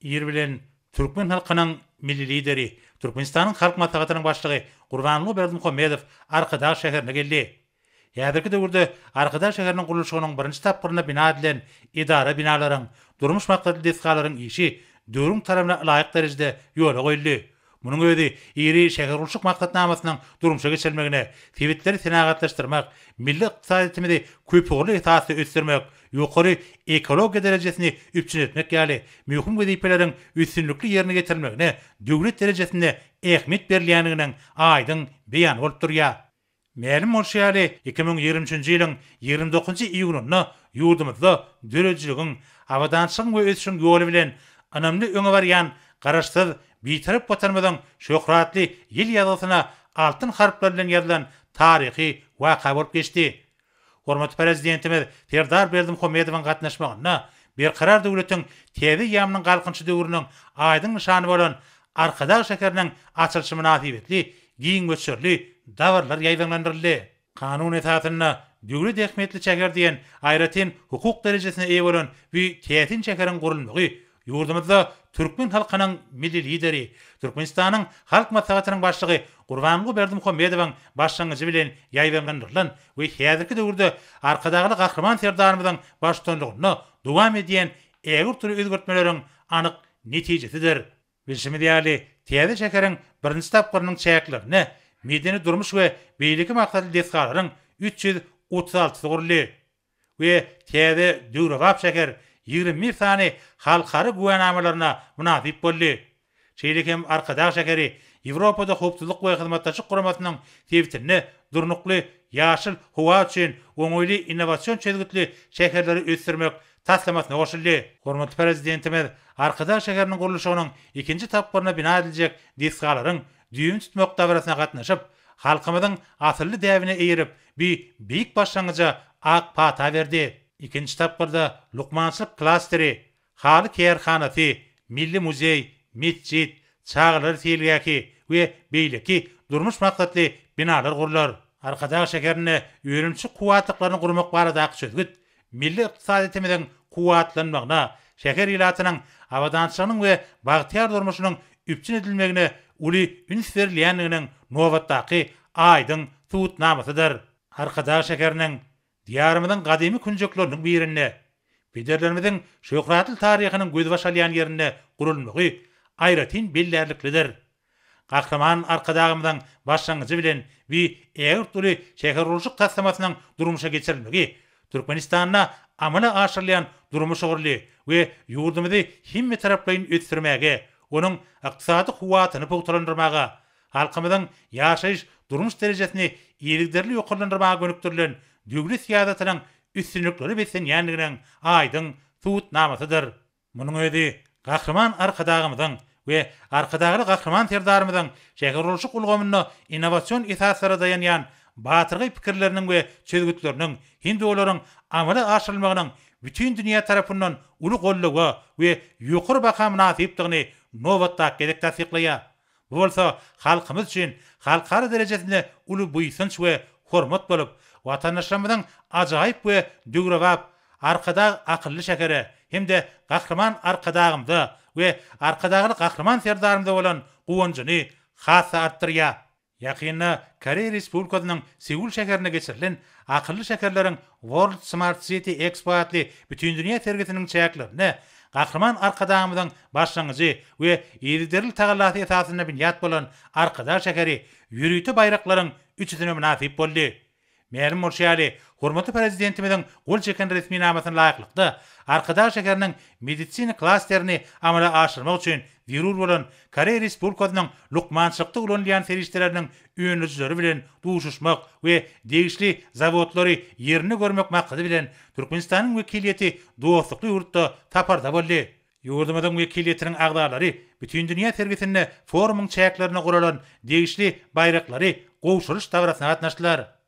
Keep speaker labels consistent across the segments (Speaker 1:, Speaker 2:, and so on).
Speaker 1: Ir bilen türkmen halkynyň Milli Lideri, Türkmenistanyň Halk Maslahatynyň Başlygy Gurbanguly Berdimuhamedow Arkadag şäherine geldi. Häzirki döwürde Arkadag şäheriniň gurluşygynyň birinji tapgyrynda bina edilen edara binalaryň, durmuş maksatly desgalaryň işi döwrüň talabyna ylaýyk derejede ýola goýuldy. Munuň özi iri şähergurluşyk maksatnamasynyň durmuşa geçirilmegine, sebitleri senagatlaşdyrmak, milli ykdysadyýetimizi köpugurly esasda ösdürmek, ýokary ekologiýa derejesini üpjün etmek ýaly möhüm wezipeleriň üstünlikli ýerine ýetirilmegine döwlet derejesinde ähmiýet berilýändiginiň aýdyň beýany bolup durýar. Mälim bolşy ýaly, 2023-nji ýylyň 29 iýunynda ýurdumyzda döredijiligiň, abadançylygyň we ösüşiň ýoly bilen ynamly öňe barýan Garaşsyz, Bitarap Watanymyzyň şöhratly ýyl ýazgysyna altyn harplar bilen ýazylan taryhy waka bolup geçdi. Hormatly Prezidentimiz Serdar Berdimuhamedowyň gatnaşmagynda Berkarar döwletiň täze eýýamynyň Galkynyşy döwrüniň aýdyň nyşany bolan Arkadag şäheriniň açylyşy mynasybetli giň möçberli dabaralar ýaýbaňlandyryldy. Kanun esasynda döwlet ähmiýetli şäher diýen aýratyn hukuk derejesine eýe bolan bu täsin şäheriň gurulmagy Ýurdumyzda türkmen halkynyň Milli Lideri, Türkmenistanyň Halk Maslahatynyň Başlygy Gurbanguly Berdimuhamedowyň başlangyjy bilen ýaýbaňlandyrylan we häzirki döwürde Arkadagly Gahryman Serdarymyzyň baştutanlygynda dowam edýän ägirt uly özgertmeleriň anyk netijesidir. Bilşimiz ýaly, täze şäheriň birinji tapgyrynyň çäklerinde medeni-durmuş we beýleki maksatly desgalaryň 336-sy guruldy. we täze döwrebap şäher 21 sany halkara güwänamalaryna mynasyp boldy. Şeýle hem Arkadag şäheri Ýewropada Howpsuzlyk we Hyzmatdaşlyk Guramasynyň sebitinde durnukly ýaşyl howa üçin oňaýly innowasion çözgütli şäherleri ösdürmek taslamasyna goşuldy. Hormatly Prezidentimiz Arkadag şäheriniň gurluşygynyň ikinji tapgyrynda bina ediljek desgalaryň düýbüni tutmak dabarasyna gatnaşyp, halkymyzyň asylly däbine eýerip, bi beýik başlangyja ak pata berdi. Ikinji tapgyrda lukmançylyk klasteri, haly kärhanasy, milli muzeý, metjit, çagalar seýilgähi we beýleki durmuş maksatly binalar gurlar. Arkadag şäherinde önümçilik kuwwatlyklaryny gurmak baradaky çözgüt milli ykdysadyýetimiziň kuwwatlanmagyna, şäher ilatynyň abadançylygynyň we bagtyýar durmuşynyň üpjün edilmegine uly üns berilýändiginiň nobatdaky aýdyň subutnamasydyr. Arkadag şäheriniň Diýarymyzyň gadymy künjekleriniň birinde, pederlerimiziň şöhratly taryhynyň gözbaş alýan ýerinde gurulmagy aýratyn bellärliklidir. Gahryman Arkadagymyzyň başlangyjy bilen bu ägirt uly şähergurluşyk taslamasynyň durmuşa geçirilmegi Türkmenistanda amala aşyrylýan durmuş ugurly we ýurdumyzy hemmetaraplaýyn ösdürmäge, onuň ykdysady kuwwatyny pugtalandyrmaga, halkymyzyň ýaşaýyş-durmuş derejesini yzygiderli ýokarlandyrmaga gönükdirilen döwlet syýasatynyň üstünliklere beslenýändiginiň aýdyň subutnamasydyr. Munuň özi Gahryman Arkadagymyzyň we Arkadagly Gahryman Serdarymyzyň şähergurluşyk ulgamynda innowasion esaslara daýanýan batyrgaý pikirleriniň we çözgütleriniň hem-de olaryň amala aşyrylmagynyň bütin dünýä tarapyndan uly goldawa we ýokary baha mynasypdygyny nobatdaky gezek tassyklaýar. Bu bolsa halkymyz üçin halkara derejesinde uly buýsanç we hormat bolup, watandaşlarymyzyň ajaýyp we döwrebap Arkadag akylly şähere hem-de Gahryman Arkadagymyza we Arkadagly Gahryman Serdarymyza bolan guwanjyny has-da artdyrýar. Ýakynda Koreýa Respublikasynyň Seul şäherinde geçirilen Akylly şäherleriň World Smart City Expo atly bütindünýä sergisiniň çäklerinde Gahryman Arkadagymyzyň başlangyjy we yzygiderli tagallasy esasynda binýat bolan Arkadag şäheri ýörite baýraklaryň üçüsine mynasyp boldy. Mälim bolşy ýaly, hormatly Prezidentimiziň gol çeken resminamasyna laýyklykda, Arkadag şäheriniň medisina klasterini amala aşyrmak üçin zerur bolan Koreýa Respublikasynyň lukmançylykda ulanylýan serişdeleriniň öndürijileri bilen duşuşmak we degişli zawodlary ýerinde görmek maksady bilen, Türkmenistanyň wekiliýeti dostlukly ýurtda saparda boldy. Ýurdumyzyň wekiliýetiniň agzalary Bütindünýä sergisinde forumyň çäklerinde guralan degişli baýraklary gowşuryş dabarasyna gatnaşdylar.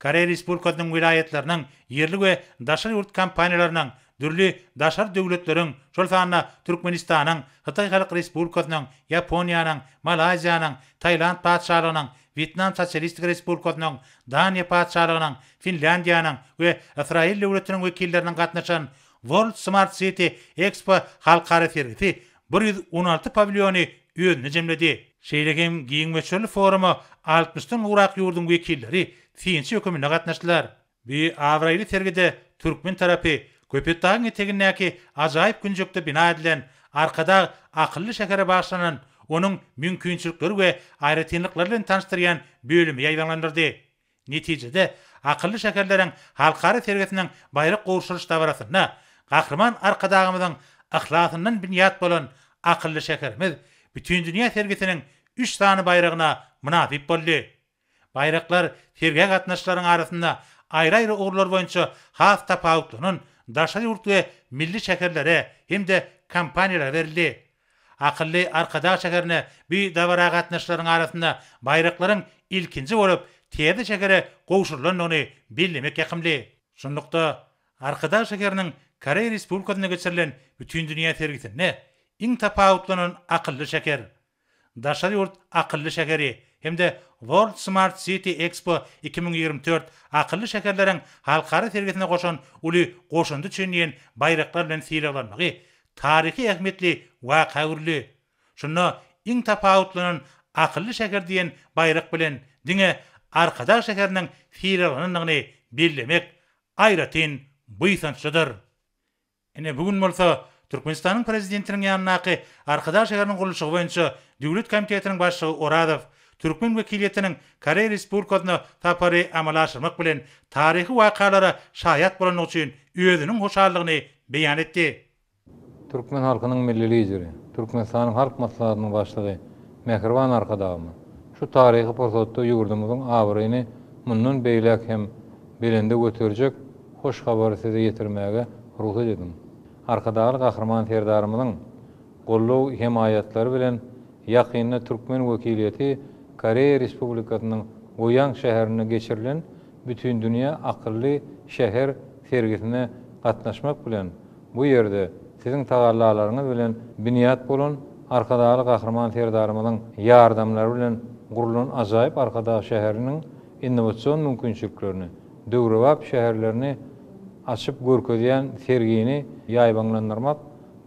Speaker 1: Koreýa Respublikasynyň welaýatlarynyň, ýerli we daşary ýurt kompaniýalarynyň, dürli daşary döwletleriň, şol sanda Türkmenistanyň, Hytaý Halk Respublikasynyň, Ýaponiýanyň, Malaýziýanyň, Tailand Patyşalygynyň, Wýetnam Sosialistik Respublikasynyň, Daniýa Patyşalygynyň, Finlýandiýanyň we Ysraýyl döwletiniň wekilleriniň gatnaşan World Smart City Expo halkara sergisi 116 pawilýony özünde jemledi. Şeýle hem giň möçberli foruma altmyşdan gowrak ýurduň wekilleri synçy höküminde gatnaşdylar. Bu abraýly sergide türkmen tarapy Köpetdagyň etegindäki ajaýyp künjekde bina edilen Arkadag akylly şähere bagyşlanan, onuň mümkinçilikleri we aýratynlyklary bilen tanyşdyrýan bölümi ýaýbaňlandyrdy. Netijede, akylly şäherleriň halkara sergisiniň baýrak gowşuryş dabarasynda Gahryman Arkadagymyzyň yhlasyndan binýat bolan akylly şäherimiz Bütindünýä sergisiniň üç sany baýragyna mynasyp boldy. Baýraklar sergä gatnaşyjylaryň arasynda aýry-aýry ugurlar boýunça has tapawutlanan daşary ýurt we milli şäherlere hem-de kompaniýalara berildi. Akylly Arkadag şäherine bu dabara gatnaşyjylaryň arasynda baýraklaryň ilkinji bolup täze şähere gowşurylandygyny bellemek ýakymly. Şunlukda, Arkadag şäheriniň Koreýa Respublikasynda geçirilen Bütindünýä sergisinde iň tapawutlanan akylly şäher, Daşary ýurt akylly şäheri hem-de World Smart City Expo 2024 akylly şäherleriň halkara sergisine goşan uly goşandy üçin diýen baýraklar bilen sylaglanmagy taryhy ähmiýetli waka öwrüldi. Şunda iň tapawutlanan akylly şäher diýen baýrak bilen diňe Arkadag şäheriniň sylaglanandygyny bellemek aýratyn buýsançlydyr. Ine, bu gün bolsa Türkmenistanyň Prezidentiniň ýanyndaky Arkadag şäheriniň gurluşygy boýunça döwlet komitetiniň başlygy Orazow türkmen wekiliýetiniň Koreýa Respublikasyna sapary amala aşyrmak bilen taryhy wakalara şaýat bolandygy üçin özüniň hoşallygyny beýan etdi.
Speaker 2: Türkmen halkynyň Milli Lideri, Türkmenistanyň Halk Maslahatynyň Başlygy mähriban Arkadagymyz şu taryhy pursatda ýurdumyzyň abraýyny mundan beýläk hem belende göterjek hoş habary size ýetirmäge rugsat ediň. Arkadagly Gahryman Serdarymyzyň goldaw-hemaýatlary bilen ýakynda türkmen wekiliýeti Koreýa Respublikasynyň Goýang şäherinde geçirilen Bütindünýä akylly şäher sergisine gatnaşmak bilen, bu ýerde siziň tagallalaryňyz bilen binýat bolan Arkadagly Gahryman Serdarymyzyň ýardamlary bilen gurlan ajaýyp Arkadag şäheriniň innowasion mümkinçiliklerini, döwrebap şäherlerini açyp görkezýän sergini ýaýbaňlandyrmak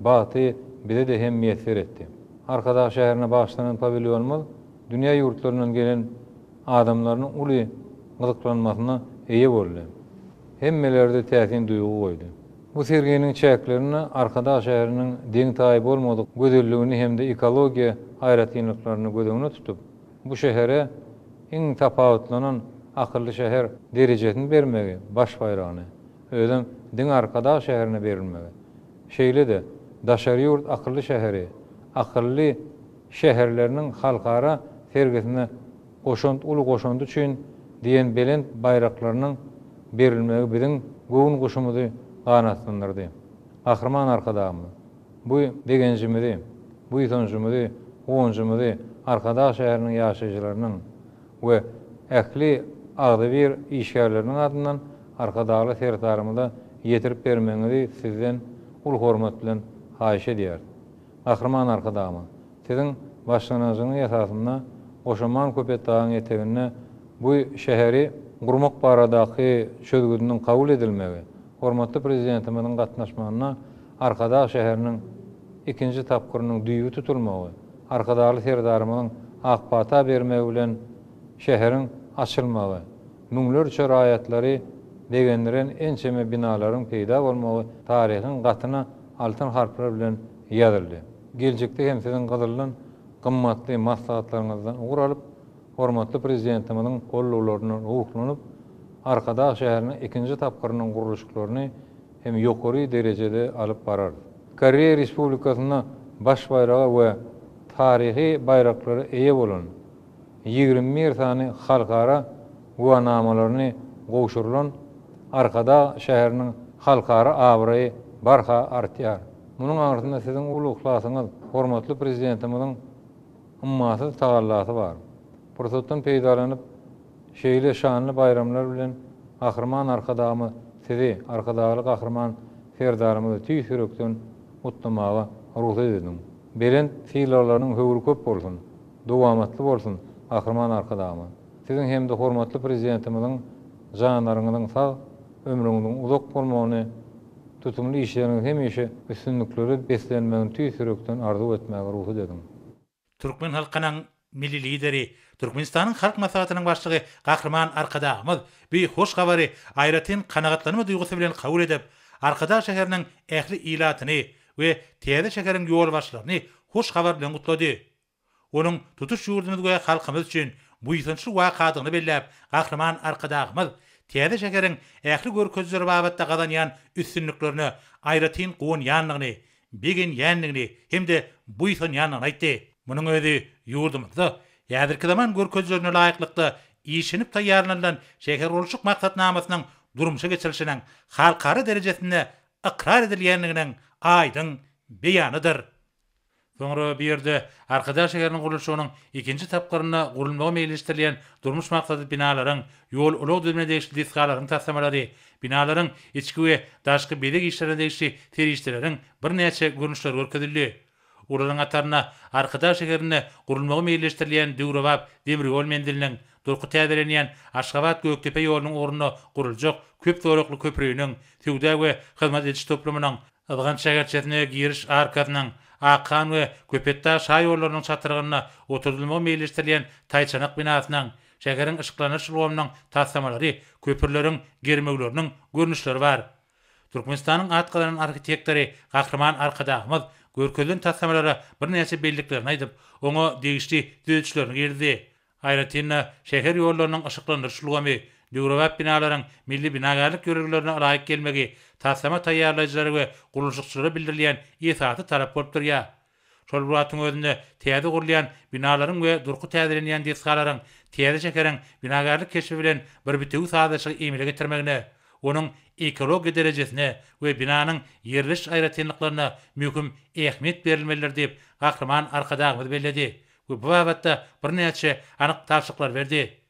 Speaker 2: bagty bize-de hem miýesser etdi. Arkadag şäherine bagyşlanan pawilýonymyz dünýä ýurtlaryndan gelen adamlaryň uly gyzyklanmasyna eýe boldy. Hemmelerde täsin duýgy goýdy. Bu serginiň çäklerinde Arkadag şäheriniň deňi-taýy bolmadyk gözelligini hem-de ekologiýa aýratynlyklaryny göz öňünde tutup, bu şähere iň tapawutlanan akylly şäher derejesini bermegi baş baýragyny, özem diňe Arkadag şäherine berilmegi, şeýle-de daşary ýurt akylly şäheri, akylly şäherleriniň halkara sergisine goşant uly goşandy üçin diýen belent baýraklarynyň berilmegi biziň göwün guşumyzy ganatlandyrdy. Gahryman Arkadagymyz. Bu begenjimizi, buýsanjymyzy, guwanjymyzy Arkadag şäheriniň ýaşaýjylarynyň we ähli agzybir işgärleriniň adyndan Arkadagly Serdarymyza ýetirip bermegiňizi Sizden uly hormat bilen haýyş edýäris. Gahryman Arkadagymyz, Siziň başlangyjyňyz esasynda Goşaman Köpetdagyň eteginde bu şäheri gurmak baradaky çözgüdiniň kabul edilmegi, hormatly Prezidentimiziň gatnaşmagynda Arkadag şäheriniň ikinji tapgyrynyň düýbi tutulmagy, Arkadagly Serdarymyzyň ak pata bermegi bilen şäheriň açylmagy, müňlerçe raýatlary begendiren ençeme binalaryň peýda bolmagy taryhyň gatyna altyn harplar bilen ýazyldy. Geljekde hem siziň gyzyldan gymmatly maslahatlaryňyzdan ugur alyp, hormatly Prezidentimiziň gollawlaryndan ruhlanyp, Arkadag şäheriniň ikinji tapgyrynyň gurluşyklaryny hem ýokary derejede alyp bararys. Koreýa Respublikasynda baş baýraga we taryhy baýraklara eýe bolan 21 sany halkara güwanamalaryny gowşurylan Arkadag şäheriniň halkara abraýy barha artýar. Munuň aňyrsynda siziň uly yhlasyňyz, hormatly Prezidentimiziň ummasyz tagallasy bar. Pursatdan peýdalanyp, Şeýle şanly baýramlar bilen Gahryman Arkadagymyz Sizi, Arkadagly Gahryman Serdarymyzy tüýs ýürekden gutlamaga rugsat ediň. Belent sylaglarynyň höwri köp bolsun, dowamatly bolsun Gahryman Arkadagymyz! Siziň hem-de hormatly Prezidentimiziň janlaryňyzyň sag, ömrüňiziň uzak bolmagyny. Tutumly işleriňiz hemişe üstünliklere beslenmegini tüýs ýürekden arzuw etmäge rugsat ediň.
Speaker 1: Türkmen halkynyň Milli Lideri, Türkmenistanyň Halk Maslahatynyň Başlygy Gahryman Arkadagymyz bu hoş habary aýratyn kanagatlanma duýgusy bilen kabul edip, Arkadag şäheriniň ähli ilatyny we täze şäheriň ýolbaşçylaryny hoş habar bilen gutlady. Onuň tutuş ýurdumyz we halkymyz üçin buýsançly wakadygyny belläp, Gahryman Arkadagymyz täze şäheriň ähli görkezijiler babatda gazanýan üstünliklerine aýratyn guwanýandygyny, begenýändigini hem-de buýsanýandygyny aýtdy. Munuň özi ýurdumyzda häzirki zaman görkezijilerine laýyklykda işlenip taýýarlanylan şähergurluşyk maksatnamasynyň durmuşa geçirilişiniň halkara derejesinde ykrar edilýändiginiň aýdyň beýanydyr. Soňra bu ýerde Arkadag şäheriniň gurluşygynyň ikinji tapgyrynda gurulmagy meýilleşdirilýän durmuş maksatly binalaryň, ýol-ulag düzümine degişli desgalaryň taslamalary, binalaryň içki we daşky bezeg işlerine degişli serişdeleriň birnäçe görnüşleri görkezildi. Olaryň hatarynda Arkadag şäherinde gurulmagy meýilleşdirilýän döwrebap demir ýol menziliniň, durky täzelenýän Aşgabat-Gökdepe ýolunyň ugrunda guruljak köp zolakly köprüniň, söwda we hyzmat ediş toplumynyň, Yzgant şäherçesine giriş arkasynyň, Akhan we Köpetdag şaýollarynyň çatrygynda oturdylmagy meýilleşdirilýän taýçanak binasynyň, şäheriň yşyklandyryş ulgamynyň taslamalary, köprüleriň germewleriniň görnüşleri bar. Türkmenistanyň at gazanan arhitektory Gahryman Arkadagymyz görkezilen taslamalara birnäçe belliklerini aýdyp, oňa degişli düzedişlerini girizdi. Aýratyn-da, şäher ýollarynyň yşyklandyryş ulgamy, döwrebap binalaryň milli binagärlik ýörelgelerine ylaýyk gelmegi taslama taýýarlaýjylara we gurluşykçylara bildirilýän esasy talap bolup durýar. Şol bir wagtyň özünde, täze gurulýan binalaryň we durky täzelenýän desgalaryň täze şäheriň binagärlik keşbi bilen bir bitewi sazlaşygy emele getirmegine, onuň ekologiýa derejesine we binanyň ýerleşiş aýratynlyklaryna möhüm ähmiýet berilmelidir diýip, Gahryman Arkadagymyz belledi. we bu babatda birnäçe anyk tabşyryklary berdi.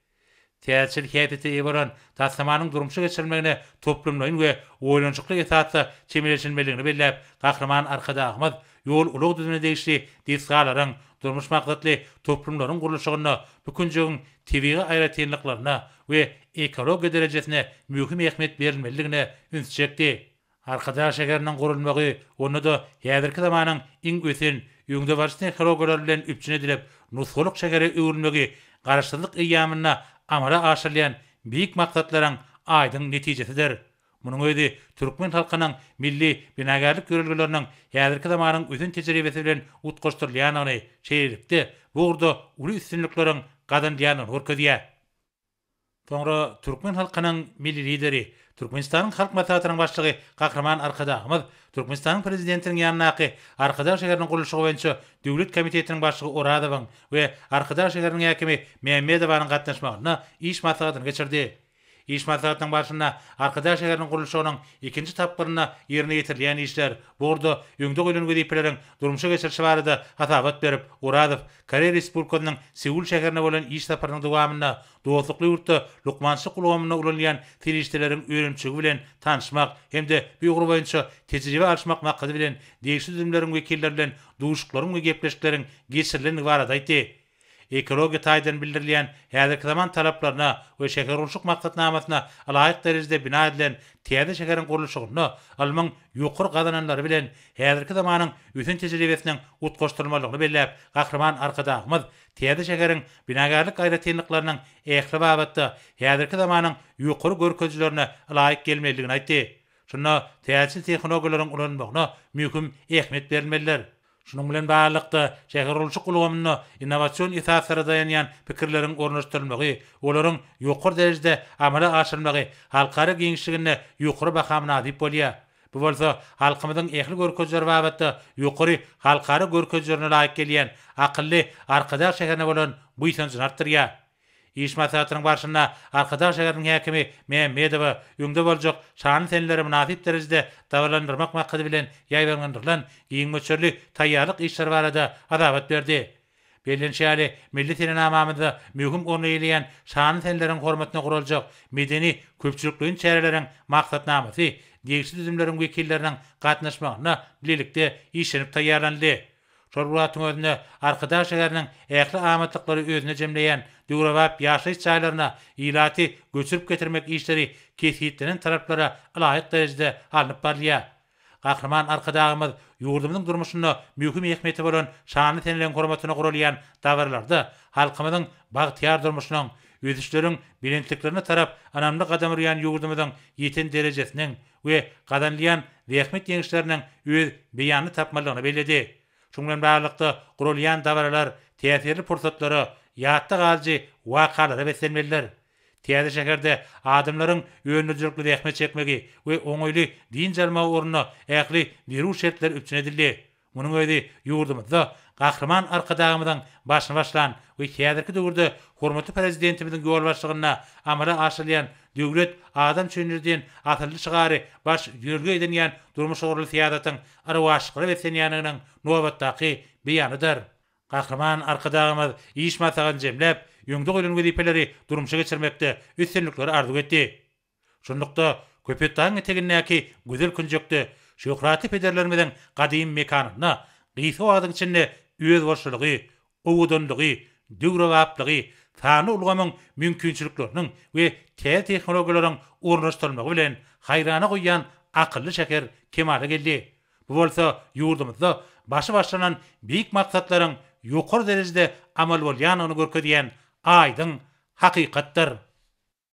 Speaker 1: Täzeçil häsiýete eýe bolan taslamanyň durmuşa geçirilmegine toplumlaýyn we oýlanyşykly esasda çemeleşilmelidigini belläp, Gahryman Arkadagymyz ýol-ulag düzümine degişli desgalaryň, durmuş maksatly toplumlaryň gurluşygynda bu künjegiň tebigy aýratynlyklaryna we ekologiýa derejesine möhüm ähmiýet berilmelidigine ünsi çekdi. Arkadag şäheriniň gurulmagy, onda-da häzirki zamanyň iň ösen, öňdebaryjy tehnologiýalar bilen üpjün edilip, nusgalyk şähere öwrülmegi Garaşsyzlyk eýýamynda amala aşyrylýan beýik maksatlaryň aýdyň netijesidir. Munuň özi türkmen halkynyň milli binagärlik ýörelgeleriniň häzirki zamanyň ösen tejribesi bilen utgaşdyrylýandygyny, şeýlelikde, bu ugurda uly üstünlikleriň gazanylýandygyny görkezýär. Soňra türkmen halkynyň Milli Lideri, Türkmenistanyň Halk Maslahatynyň Başlygy Gahryman Arkadagymyz Türkmenistanyň Prezidentiniň ýanyndaky Arkadag şäheriniň gurluşygy boýunça döwlet komitetiniň başlygy Orazowyň we Arkadag şäheriniň häkimi Mämmedowanyň gatnaşmagynda iş maslahatyny geçirdi. Iş maslahatynyň barşynda Arkadag şäheriniň gurluşygynyň ikinji tapgyrynda ýerine ýetirilýän işler, bu ugurda öňde goýlan wezipeleriň durmuşa geçirilişi barada hasabat berip, Orazow Koreýa Respublikasynyň Seul şäherine bolan iş saparynyň dowamynda dostlukly ýurtda lukmançylyk ulgamynda ulanylýan serişdeleriň önümçiligi bilen tanyşmak hem-de bu ugur boýunça tejribe alyşmak maksady bilen degişli düzümleriň wekilleri bilen duşuşyklaryň we gepleşikleriň geçirilendigi barada aýtdy. Ekologiýa taýdan bildirilýän häzirki zaman talaplaryna we şähergurluşyk maksatnamasyna ylaýyk derejede bina edilen täze şäheriň gurluşygynda ylmyň ýokary gazananlary bilen häzirki zamanyň ösen tejribesiniň utgaşdyrylmalydygyny belläp, Gahryman Arkadagymyz täze şäheriň binagärlik aýratynlyklarynyň ähli babatda häzirki zamanyň ýokary görkezijilerine ylaýyk gelmelidigini aýtdy. Şunda täzeçil tehnologiýalaryň ulanylmagyna möhüm ähmiýet berilmelidir. Şunuň bilen baglylykda, şähergurluşyk ulgamynda innowasion esaslara daýanýan pikirleriň ornaşdyrylmagy, olaryň ýokary derejede amala aşyrylmagy halkara giňişliginde ýokary baha mynasyp bolýar. Bu bolsa halkymyzyň ähli görkezijileri babatda ýokary halkara görkezijilerine laýyk gelýän akylly Arkadag şäherine bolan buýsanjyny artdyrýar. Iş maslahatynyň barşynda Arkadag şäheriniň häkimi Mämmedowa öňde boljak şanly seneleri mynasyp derejede dabaralandyrmak maksady bilen ýaýbaňlandyrylan giň möçberli taýýarlyk işleri barada hasabat berdi. Bellenişi ýaly, milli senenamamyzda möhüm orun eýeleýän şanly seneleriň hormatyna guraljak medeni-köpçülikleýin çäreleriň maksatnamasy degişli düzümleriň wekilleriniň gatnaşmagynda bilelikde işlenip taýýarlanyldy. Şol bir wagtyň özünde, Arkadag şäheriniň ähli amatlyklary özünde jemleýän döwrebap ýaşaýyş jaýlaryna ilaty göçürip getirmek işleri kesgitlenen talaplara ylaýyk derejede alnyp barylýar. Gahryman Arkadagymyz ýurdumyzyň durmuşynda möhüm ähmiýeti bolan şanly seneleriň hormatyna guralýan dabaralarda halkymyzyň bagtyýar durmuşynyň, ösüşleriň belentliklerine tarap ynamly gadam urýan ýurdumyzyň ýeten derejesiniň we gazanylýan zähmet ýeňişleriniň öz beýanyny tapmalydygyny belledi. Şunuň bilen baglylykda, guralýan dabaralar täsirli pursatlara, ýatda galyjy wakalara beslenmelidir. Täze şäherde adamlaryň öndürijilikli zähmet çekmegi we oňaýly dynç almagy ugrunda ähli zerur şertler üpjün edildi. Munuň özi ýurdumyzda Gahryman Arkadagymyzyň başyny başlan we häzirki döwürde hormatly Prezidentimiziň ýolbaşçylygynda amala aşyrylýan Döwlet adam üçindir diýen asylly şygary baş ýörelge edinýän durmuş ugurly syýasatyň rowaçlyklara beslenýändiginiň nobatdaky beýanydyr. Gahryman Arkadagymyz iş maslahatyny jemläp, öňde goýlan wezipeleri durmuşa geçirmekde üstünlikleri arzuw etdi. Şunlukda, Köpetdagyň etegindäki gözel künjekde, şöhratly pederlerimiziň gadymy mekanynda gysga wagtyň içinde özboluşlylygy, owadanlygy, döwrebaplygy, sanly ulgamyň mümkinçilikleriniň we täze tehnologiýalaryň ornaşdyrylmagy bilen haýrana goýýan akylly şäher kemala geldi. Bu bolsa ýurdumyzda başy başlanan beýik maksatlaryň ýokary derejede amal bolýandygyny görkezýän aýdyň hakykatdyr.